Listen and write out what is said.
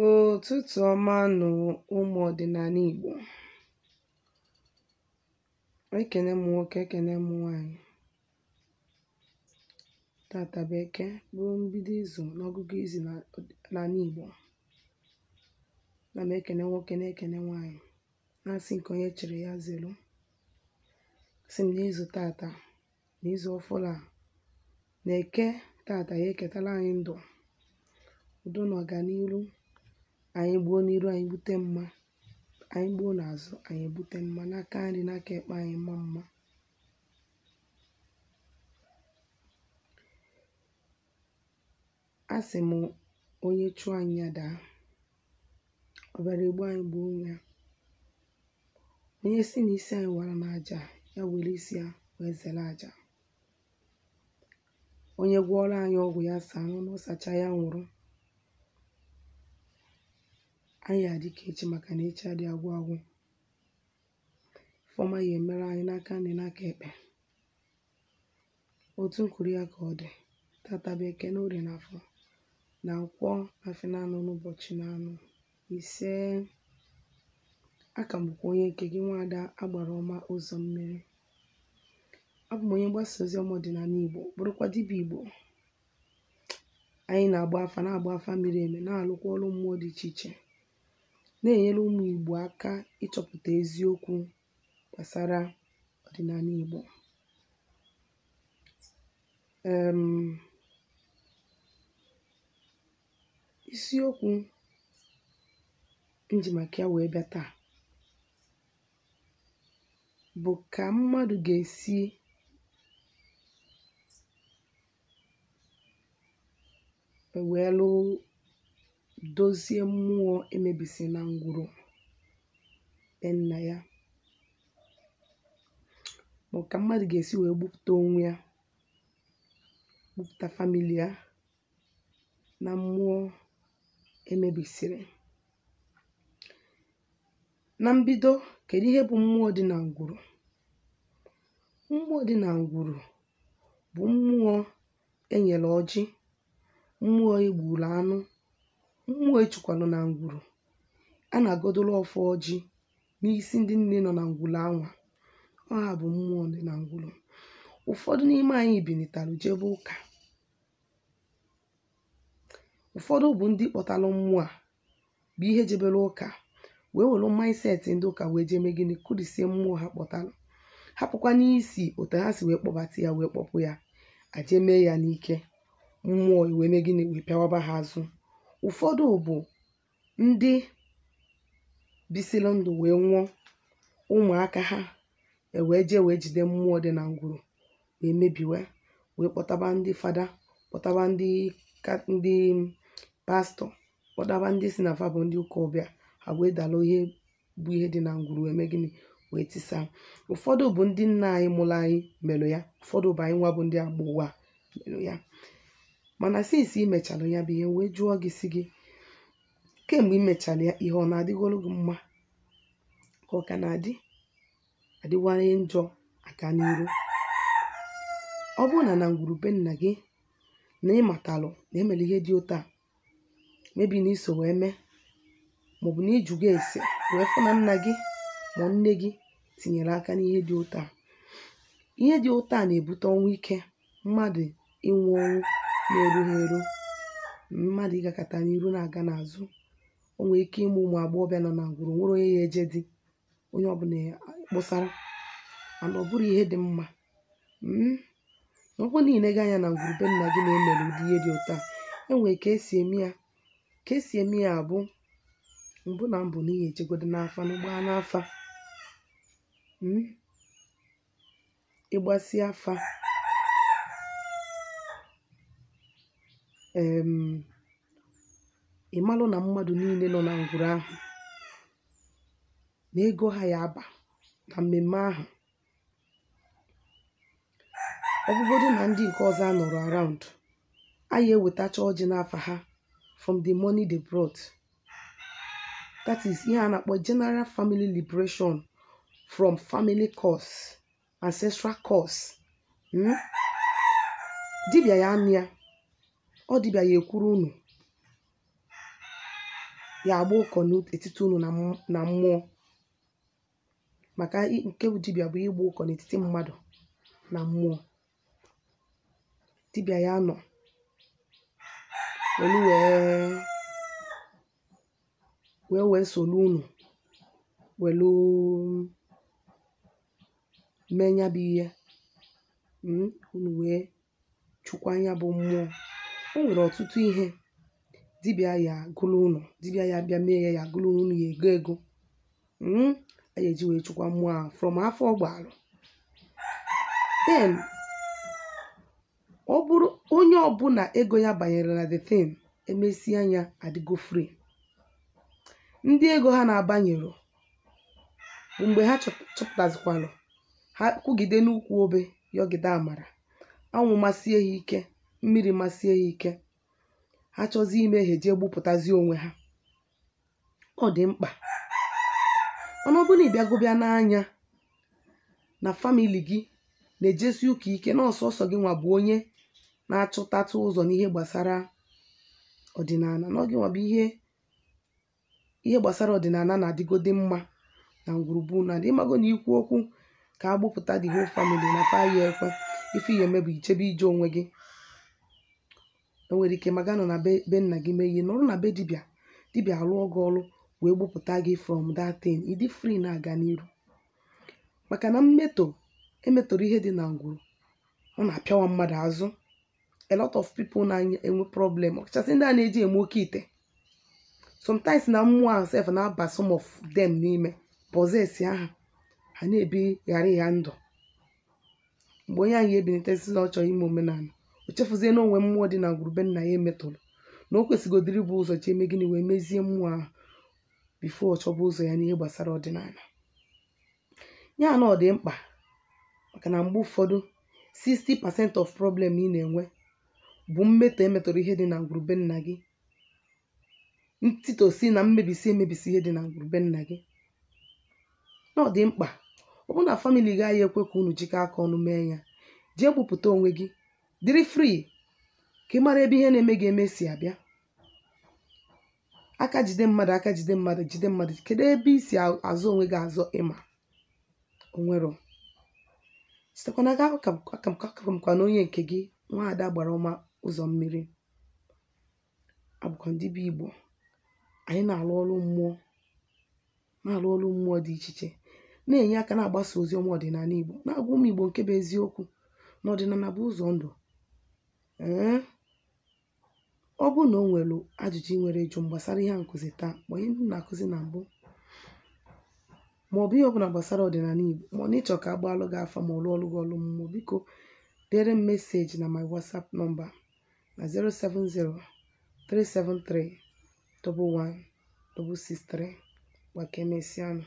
Ụtụtụ ọma nụ ụmụ ọdịnala Igbo. Ekene m nwoke, ekene m nwaanyị. Tata bụ Eke, bụrụ mbido izu n'ọgụgụ izu n'ala Igbo. Na m ekene nwoke na-ekene nwaanyị, na-asị nke onye chịrị ya zelu. Sị m n'izu tata, n'izu ọfụla, na Eke tata ya eketala anyị ndụ, udo na ọganiru. Anyị gbuo n'iru anyị gbute mma, anyị gbuo n'azụ anyị ebute mma, n'aka nri n'aka ekpe anyị mma mma. A sị m onye chụọ anyị ya daa, ọ bịara egbu anyị gbuo onwe ya. Onye si na isi anyị wara n'aja, ya were isi ya wee zere aja. Onye gwọọrọ anyị ọgwụ ya saa n'ọnụ, sacha ya nwụrụ. Anyị adị ka echi maka na echi adịghị agwụ agwụ. Ifeọma ya emere anyị n'aka nri n'aka ekpe. Otu nkwuru ya ka ọ dị. Tata bụ Eke na Orie na Afọ na Nkwọ na afọ na-anọ n'ụbọchị na-anọ. Ise. Aka m bụkwa onye nke gị, nwaada agbara ọma ụzọ mmiri. Abụ m onye mgbasa ozi ọma ọdịnala Igbo, bụrụkwa dibịa Igbo. Anyị na-agba afa, na-agba afa miri emi, na-alụkwa ọrụ mmụọ dị iche iche, na-enyere ụmụ Igbo aka ịchọpụta eziokwu gbasara ọdịnala Igbo. Isiokwu m ji maka ya wee bịa taa bụ ka mmadụ ga-esi wee dozie mmụọ emebisi na ngwuru be nna ya, ma ka mmadụ ga-esi wee gbupụta onwe ya, gbupụta famili ya na mmụọ emebisiri. Na mbido, kedu ihe bụ mmụọ dị na ngwuru? Mmụọ dị na ngwuru bụ mmụọ enyere ọjị, mmụọ egburu anụ, mmụọ echukwalụ na ngwuru. A na-agodoro ọfọ ọjị n'isi ndị nne nọ na ngwuru anwa. Ọ ha bụ mmụọ dị na ngwuru. Ụfọdụ n'ime anyị binitara jebe ụka. Ụfọdụ bụ ndị kpọtalụ mmụọ a bụ ihe jebere ụka, wee were mindset ndị ụka wee jee mee gịnị, kụrisie mmụọ ha kpọtalụ, hapụkwa n'isi otu ha si wee kpọbata ya wee kpọpụ ya, aje mee ya n'ike mmụọ wee mee gịnị, wee pịawaba ha azụ. Ụfọdụ bụ ndị bisiri ndụ wee nwụọ, ụmụaka ha ewee jee wee jide mmụọ dị na ngwuru wee mebiwe, wee kpọtaba ndị fada, kpọtaba ndị pastọ, kpọtaba ndị si na fa bụ ndị ụka ọbịa, ha wee dalụ ihe bụ ihe dị na ngwuru wee mee gịnị, wee tisa. Ụfọdụ bụ ndị nna anyị mụrụ anyị melụ ya, ụfọdụ bụ anyị nwa bụ ndị agba ụwa melụ ya. Mana since i mechalụ ya bụ ihe, wee jụọ gị sị gị, kemgbe i mechalụ ya, ihe ọ na-adịgoro gị mma ka ọ ka na-adị adịwanye njọ aka n'iru? Ọ bụrụ na na ngwuru be nna gị na ịmatalụ na emere ihe dị otu a, mebi na iso wee mee, maọbụ na ijugo ese wee fụ na nna gị ma nne gị tinyere aka n'ihe dị otu a, ihe dị otu a na-ebute ọnwụ ike, mmadụ ịnwụ ọnwụ na-erughị eru, mmadụ ịgakọta n'iru na-aga n'azụ. O nwere ike ịmụ ụmụ agbọghọbịa nọ na ngwuru, nwere onye ya eje di, onye ọbụla kpụsara, mana ọ bụrụ ihe dị mma. Ọ bụrụ na ị na-ege anya na ngwuru be nna gị na-emere ụdị ihe dị otu a, enwere ka esi eme ya. Ka esi eme ya bụ mbụ na mbụ na ihe ejegodo n'afa na gbaa n'afa, ịgbasi afa, ị malụ na mmadụ niile nọ na ngwuru ahụ na ego ha ya aba na mmemme ahụ. Ọ bụgodu na ndị nke ọzọ anọrọ around, anyị ewetacha ọjị n'afa ha from the money they brought. That is ihe a na-akpọ general family liberation from family curse, ancestral curse. Dibịa ya anụ ya, ọ dibịa ya ekwuru unu. Ya agba ụkọ n'etiti unu na mmụọ, maka nke bụ dibịa bụ ịgba ụkọ n'etiti mmadụ na mmụọ. Dibịa ya nọ welu wee solu unu welu mee ya bụ ihe, unu wee chukwa anya bụ mmụọ. O nwere ọtụtụ ihe dibịa ya agụlụ unu, dibịa ya bịa mee ya ya agụlụ unu, ya ego ego a ya eji wee chukwa mmụọ ahụ from afọ ọgbalụ. Then ọ bụrụ onye ọbụla ego ya banyere na the thing, emesi anya adịgo free. Ndị ego ha na-abanyero bụ mgbe ha chọpụtazikwalụ, ha kwugide n'ukwu obe yọgide amara, anwụ masie ha ike, mmiri masie ha ike, ha chọzie ime ha eje gbupụtazi onwe ha. Ọ dị mkpa. Mana ọ bụrụ na ị bịagobịa n'anya na famili gị na-ejesi ụka ike, na ọsọsọ gị nwa bụ onye na-achọtatụ ụzọ n'ihe gbasara ọdịnala, na ọ gị nwa bụ ihe gbasara ọdịnala na-adịgode mma na ngwurugwu na adị ịmago na ikwu okwu ka agbụpụta the whole family na fa ya ekwe, ife ya eme bụ ichebe ije onwe gị. O nwere ike maga nọ na be nna gị mee ihe, nọrọ na be dibịa, dibịa alụọ gị ọrụ wee gbupụta gị from that thing, ịdị free na-aga n'iru. Maka na mmetọ emetọrọ ihe dị na ngwuru, ọ na-apịawa mmadụ azụ. A lot of people na-enwe problem, ọkachasị ndị a na-eji eme oke ite. Sometimes na mmụọ ahụ sef na-aba some of them n'ime, possess aha ha, na-ebi ghara ya ndụ. Mgbe onye ahụ ebilitesi na ọ chọrọ ime omenala, o chefuzie na onwe mmụọ dị na ngwurube nna ya emetọrọ, na o kwesịgodiri bụ ụzọ chi eme gịnị wee mezie mmụọ ahụ before ọ chọba ụzọ ya n'ihe gbasara ọdịnala. Ya na ọ dị mkpa, maka na mgbe ụfọdụ 60% of problem ị na-enwe bụ mmetọ emetọrọ ihe dị na ngwurube nna gị, ntitosi na mmebisi emebisi ihe dị na ngwurube nna gị. Na ọ dị mkpa, ọ bụrụ na famili gị agaghị ekwe ka unu jikọ aka ọnụ mee ya, jee gbupụta onwe gị, dịrị free ka ị mara ebe ihe na-eme gị eme si abịa. Aka jide mmadụ, aka jide mmadụ, jide mmadụ, kedu ebe i si azụ onwe gị azụ? Ịma onwero sitekwa n'aka aka mkwa na onye nke gị, nwaada gbara ọma ụzọ mmiri. Abụkwa dibịa Igbo. Anyị na-alụ ọrụ mmụọ, na-alụ ọrụ mmụọ dị iche iche, na-enye aka na-agbasa ozi ọma ọdịnala Igbo, na-agwa ụmụ Igbo nke bụ eziokwu na ọdịnala bụ ụzọ ndụ. Ee, ọ bụrụ na o nwere ajụjụ ị nwere ịjụ m gbasara ihe a nkụzi taa, ma ihe ndị m na-akụzi na mbụ, ma ọ bụ ihe ọbụla gbasara ọdịnala Igbo, ma ọ na ịchọ ka a gbaalụ gị afa ma ọ lụọ ọlụ gị ọlụ mmụọ, biko dere m message na my WhatsApp number na 070 373 11 663. Gbaka emesịanụ.